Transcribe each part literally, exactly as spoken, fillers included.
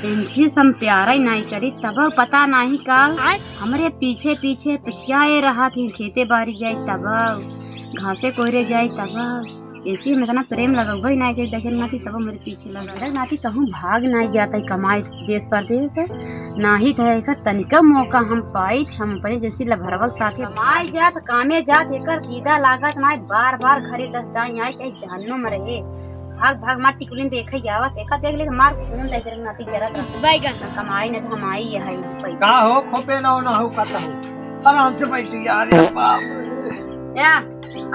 इनसे हम प्यार ही नहीं करी, तब पता नहीं का आय। हमरे पीछे पीछे पछियाए रहा थी, खेते बारी जाई तब, घासे कोहरे जाई तब, ऐसी हम इतना प्रेम लगौबे नहीं करी, देखे नाती तब मेरे पीछे लगा। अरे नाती कहूँ भाग नहीं जाता है कमाई देश परदेश, नाही तो है का तनिका मौका हम पाई, हम अपने जैसी लभरवल साथे कमाई जात, कामे जात, एकर दीदा लागत नहीं, बार बार घरे दस दाई आई, चाहे जहन्नुम रहे। भाग, भाग, मार टिकुलिन देखे जावा, देखा, देख ले, मार खून दे जरा नाती जरा। बैगन। कमाई न धमाई ये है पैसा। का हो, खोपे ना हो, ना हो, का हो? आराम से बैठी यार, ये बाप रे। या,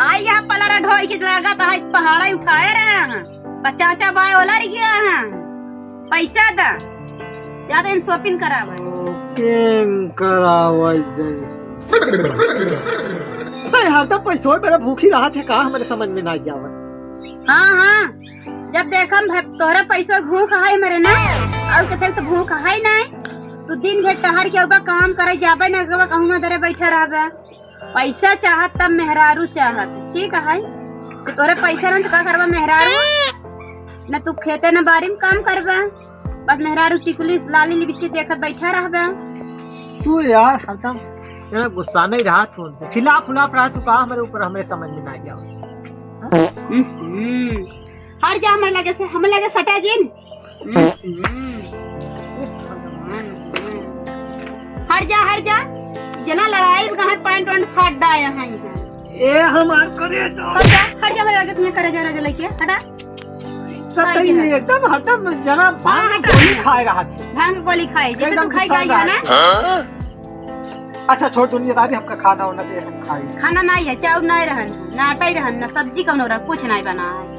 आई यहाँ पलारा ढोई के लागत है, पहाड़ा उठाए रहे हैं। बच्चा, बच्चा बाय वाला रह गया है। पैसा दा। ज्यादा हम shopping करावे। Shopping करावे जैसे। अरे, हरदम पैसों मेरा भूखी रहा थे, का हमरे समझ में ना आवत। हाँ, हाँ, जब देखम भे-, तोहरे पैसों भूख है मेरे ना, और किथे तो भूख है नहीं। तू दिन भर टहर के उबा काम करे जाबे ना, कहूँ दरे बैठा रहबे। पैसा चाहत तब मेहरारू चाहत, ठीक है? तो तोरे पैसा ना तो का करबा मेहरारू? न तू खेते न बारी में काम करबा, बस मेहरारू टिकुली लाली लिपस्टिक देखत बैठा रहबा। तू यार हरदम इतना गुस्सा नहीं रहा तू उनसे, खिलाफ उलाफ रहा तू का हमरे ऊपर, हमरे समझ में ना गया। हम्म। हट जा हमरे लगे से, हमरे लगे सटा जिन। हम्म। हट जा, हट जा। जना लड़ाई में कहाँ पैंट वैंट फाड़ डाया है यहाँ। ए हमार करे तो। हट जा, हट जा, हमारे आगे से यहाँ करे जा रहा लड़के, हटा। सही है। एकदम हटम जना भांग हाँ, हटा। गोली खाए रहा थे। भांग गोली खाए, जैसे एकदम तू खाई गुस्सा गई है ना। रहा थे। अच्छा, छोड़, दुनियादारी, हमका खाना वाना दे, हम खाई। खाना नहीं है, चाउर नहीं रहन, ना आटा ही रहन, ना सब्जी कौनो रहन, कुछ नहीं बना है।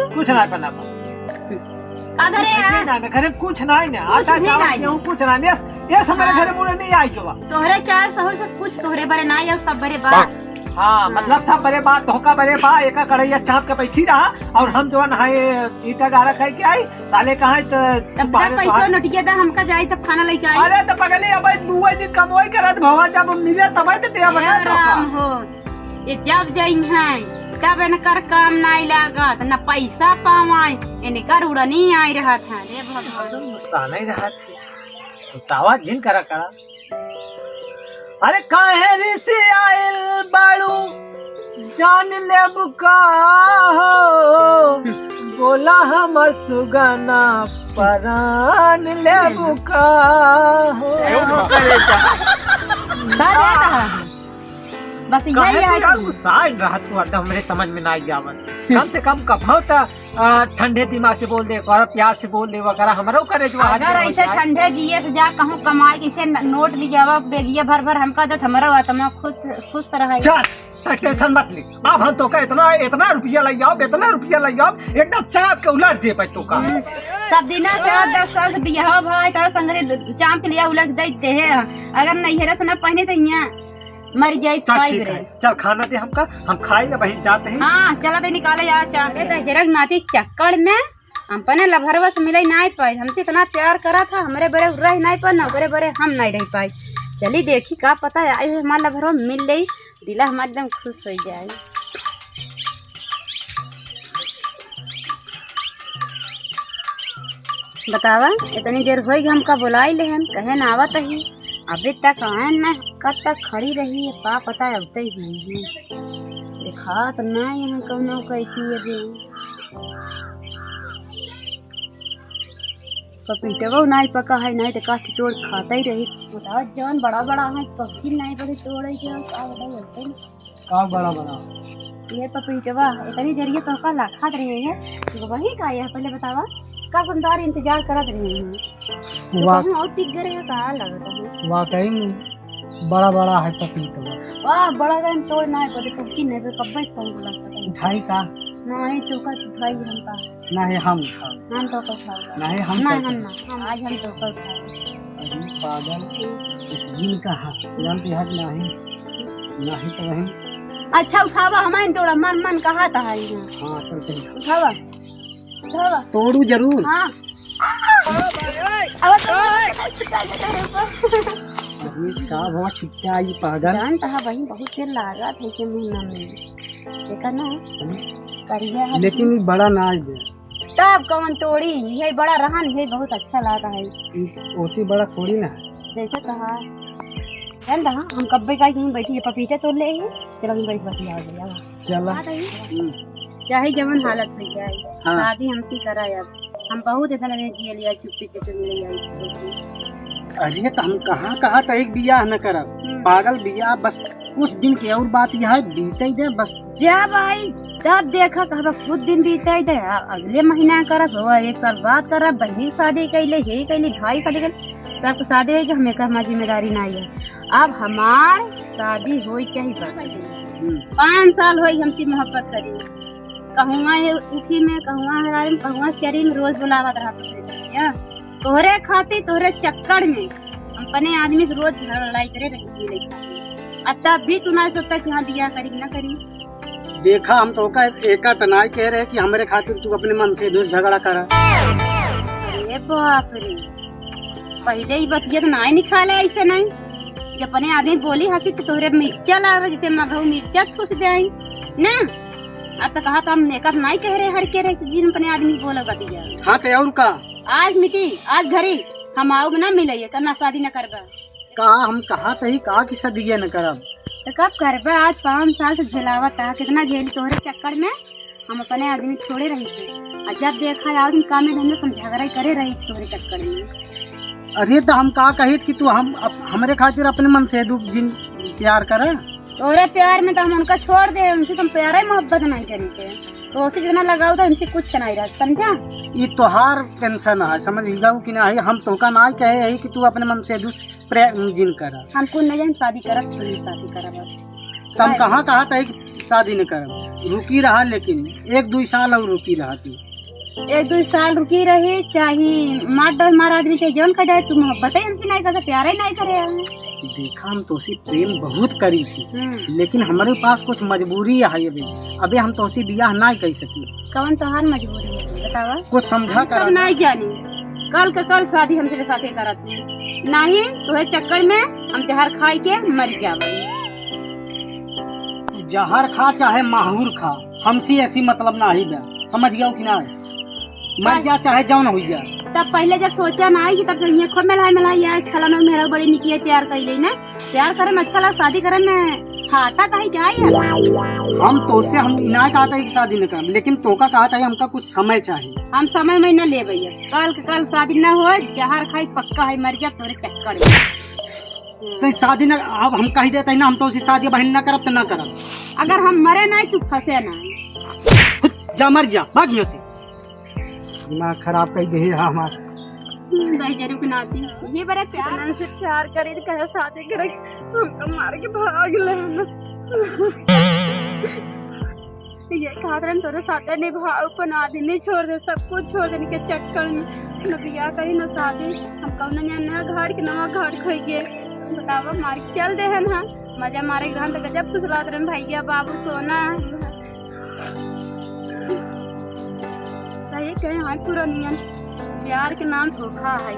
कुछ नहीं बना बा। का धरे कुछ है? नहीं ना, घरे में कुछ नहीं ना, कुछ आटा, भी चावल, नहीं। गेहूं, कुछ नहीं। यस, यस, हमारे हाँ। घरे मुड़े नहीं आई जो बा। तोहरे चार सहर से कुछ तोहरे बरे नहीं और सब बरे बा। हाँ, हाँ। मतलब सब बरे बा, धोखा बरे बा, एका कढ़ैया चाप के बैठी रहा और हम जो है ना, ये ईटा गारा खाई के आई, साले कहाँ है तो तब बाहर पैसा बाहर। नोटिया दा, हमका जाई तब खाना लेके आई। अरे तो पगली, अब दुए दिन कमवाई करत भवा, जब मिले तब तो दे ए बना राम हो, ये जब जाई हैं तब इनकर काम नाई लागत, न पैसा पावाई, इनकर उड़नी आई रहत है। रे भगवान। गुस्सा नहीं रहत है, गुस्सावा जिन करा करा। अरे काहे रिसी आइल बाड़ू, जान लेबू का हो? बोला हमर सुगना, परान लेबू का हो? का रे दा? बस यही काहे है तू यार कि गुस्सा रहा तू हरदम, हमरे समझ में ना आवत। कम से कम कभो त आ, ठंडे दिमाग से बोल दे, और प्यार से बोल दे वगैरह, हमरो करे जो हाथ अगर में ऐसे होता है। ठंडे जिए से जा कहूँ कमाई के, ऐसे न-, नोट लियावा, बेगिया भर भर हमका देत, हमरो आत्मा खुश, खुश रहे। चल, त tension मत ले। अब हम तोका इतना, इतना रुपया लइ आउब, इतना रुपया लइ आउब, एकदम चाप के उलट देबे तोका। हम्म, सब दिना से आज दस साल से बियाह भाई, तो संगरे द-, चाप के लिया उलट देते हैं। अगर नैहरे से ना पहने तो यहाँ मर जाई चल, खाई ठीक रे। है। चल, खाना दे हमका, हम खाई ना, बहिन, जाते हैं। हाँ, चला दे, निकाले जा, चाप। अरे, दशरथ नाती चक्कर में हम अपने लभरवा से मिले नाई पाई, हमसे इतना प्यार करा था, हमरे बरे उ रह नाई पाई, ना ओकरे बरे हम नाई रह पाई। चली देखी, का पता है, आई हमार लभरवा मिल ले, दिला हमार एकदम खुश हो जाए। बतावा, इतनी देर होई गई, हमका बुलाई लेहन, कहे ना आवत ही, अबे तक आयन ना, कब तक खड़ी रही है, का पता अबते ही हुई है। देखात ना यहाँ कौनो कैसी अबे। पपीटवा नाई पका है, नाई तो काठी तोड़ खाता ही रही। बतावा, जौन बड़ा बड़ा है, पपची नाई बड़ी तोड़े के, का बताई अबते। का बड़ा बड़ा? ये पपीटवा, इतनी देर ये तोहका लाखात रहे हैं, वही का ये पहले बतावा, कब हम तोहार इंतजार करत रहे हैं। तो वाह। कहूँ और टिक गए रहे का लगता है। वाकई में बड़ा बड़ा है पपीतवा। वाह, बड़ा बड़ा हम तोड़ ना है, पता पपची नहीं, कब्बे से हमको लगता है। उठाई का? नहीं, तोहका उठाई हम का। नहीं, हम खाओ। हम तोहका खाओ। नहीं, हम नहीं, चलते हम हैं। ना, हम आज हम तोहका खाओ। अरे पागल, इस दिन का हाथ, जानते हैं नहीं? नहीं तो वहीं। अच्छा, उठावा, हमारे तोड़ा मन, मन कहा था यहाँ। हाँ, चलते हैं। उठावा, उठावा। तोड़ू जरूर। हाँ। अब तो छिटका, छिटका, छिटका। अरे, का भवा छिटका आई पागल? जानता है बहिन, बहुत तेल लागत है के मुंह ना में। देखा ना, हम्म। करिया है। लेकिन ये बड़ा ना आई दे। तब कवन तोड़ी, यही बड़ा रहन, यही बहुत अच्छा लागत है। ई ओसी बड़ा थोड़ी ना है। जैसे कहा, है ना, हम कब्बे का यहीं बैठी है, पपीते तोड़ ले ही, चलो हम बैठ बतिया हो गया। चला। हाँ, तो ये हम्म। चाहे जवन हालत हो जाए, हाँ। शादी हमसे करा यार। हम बहुत इतना नहीं जिए लिया, चुप्पी चुप्पी मिल जाए। अरे, तो हम कहाँ, कहाँ तो एक बियाह न करब। हम्म। पागल बियाह, बस कुछ दिन के और बात यह है, बीते दे बस। जब आई, तब देखा, कहबा कुछ दिन बीते दे, आ, अगले महीना करब, हो, एक साल बाद करब, बहिनी के शादी कैले, हे कैले, भाई शादी कैले, सबके शादी है कि हमें कहमा जिम्मेदारी नहीं है। अब हमार शादी होई चाही बस। हम्म। पाँच साल होई हमसे मोहब्बत करी। कहूँवा ये उखी में, कहूँवा हरारी में, कहूँवा चरी में, रोज बुलावत रहत रहे। तोहरे खातिर, तोहरे चक्कर में हम अपने आदमी से रोज झगड़ा लड़ाई करे रही थी। आ तब भी तू ना सोचता कि हाँ, बियाह करी कि ना करी। देखा, हम तोका एका त नाई कह रहे कि हमरे खातिर तू अपने मन से दूर झगड़ा करा। अरे बाप रे, पहले ही बतिया तो नाई निकाले ऐसे नहीं। जब अपने आदमी बोली हंसी तो तोहरे मिर्चा लाग रहा, जैसे मगहू मिर्चा ठूस दे आई ना। अब तो कहा तो हम नेकर नाई कह रहे, हर के रहे कि जिन अपने आदमी बोला बतिया। हाँ, तो और का? आज मिटी, आज घरी हम आओ ना मिले, ये करना शादी न करबा। का हम कहा तही का कि शादी न करब? तो कब करबा? आज पाँच साल से झेलावत है, कितना झेली तोहरे चक्कर में। हम अपने आदमी छोड़े रही थे, और जब देखा आओ तुम काम में धंधे, हम झगड़ा ही करे रही तोहरे चक्कर में। अरे तो हम का कहित कि तू हम अप-, हमरे खातिर अपने मन से दू जिन प्यार करे। तोहरे प्यार में तो हम उनका छोड़ दे, उनसे तुम प्यार ही मोहब्बत नहीं करी थे। तो उसे जितना लगाओ था, उनसे कुछ नहीं रहा, समझा? ई तोहार टेंशन है, समझ गऊ कि नहीं? हम तोका नाई कहे यही कि तू अपने मन से दूस प्रेम जिन करा। हम कुल नहीं जान शादी करब, थोड़ी शादी करब अब। तो हम कहाँ, कहाँ तक शादी न करब? रुकी रहा, लेकिन एक दुई साल और रुकी रहा तू। एक दुई साल रुकी रही, चाहे मार डर मार आदमी, चाहे जौन कर जाए, तू मोहब्बत ही हमसे नहीं करता, प्यार ही नहीं करे हमें। देखा, हम तोसे प्रेम बहुत करी थी, हम्म। लेकिन हमरे पास कुछ मजबूरी है अबे। अबे हम तोसे बियाह नहीं कर सकी। कौन तोहार मजबूरी है, बतावा? कुछ समझा हम सब करा। नहीं जानी, कल के कल शादी हमसे के साथे करत है। नहीं, तोहे चक्कर में हम जहर खाई के मर जावे। तू जहर खा चाहे माहुर खा, हमसे ऐसी मतलब ना ही बा, समझ गया कि ना? मर जा चाहे जौन हुई जा। तब पहले जब सोचा ना कि तब ये खूब मिलाई मिलाई यार, फलाना मेरा बड़ी निकी है, प्यार कर ले ना, प्यार करे में अच्छा लगा, शादी करे में फाटा तो है क्या यार? हम तोसे हम इनाय कहा था कि शादी न करब, लेकिन तोका कहा था हमका कुछ समय चाहिए। हम समय में न ले भैया, कल के कल शादी न हो, जहर खाई पक्का है, मर जा तोरे चक्कर में। तो शादी न, अब हम कही देते हैं ना, हम तोसे शादी बहन ना करब तो ना करब। अगर हम मरे नहीं, तू फंसे नहीं। जा मर जा, भाग यहाँ से। दिमाग खराब कर दे है हमार। भाई जरूर के नाती। ये बड़े प्यार से प्यार करे तो कहे शादी करे, हमको मार के भाग ले ना। ये खातिर हम तोरे साथे निभाओ, अपन आदमी छोड़ दे, सब कुछ छोड़ दे इनके चक्कर में। न बियाह करी, न शादी, हम कौनो जान नया घर के नवा घर खोई के। बतावा, मार के चल दे है ना, मजा मारे के रहन तो गजब खुश रहत रहन भैया, बाबू, सोना। सही कहे हैं पुरनियन, प्यार के नाम धोखा है।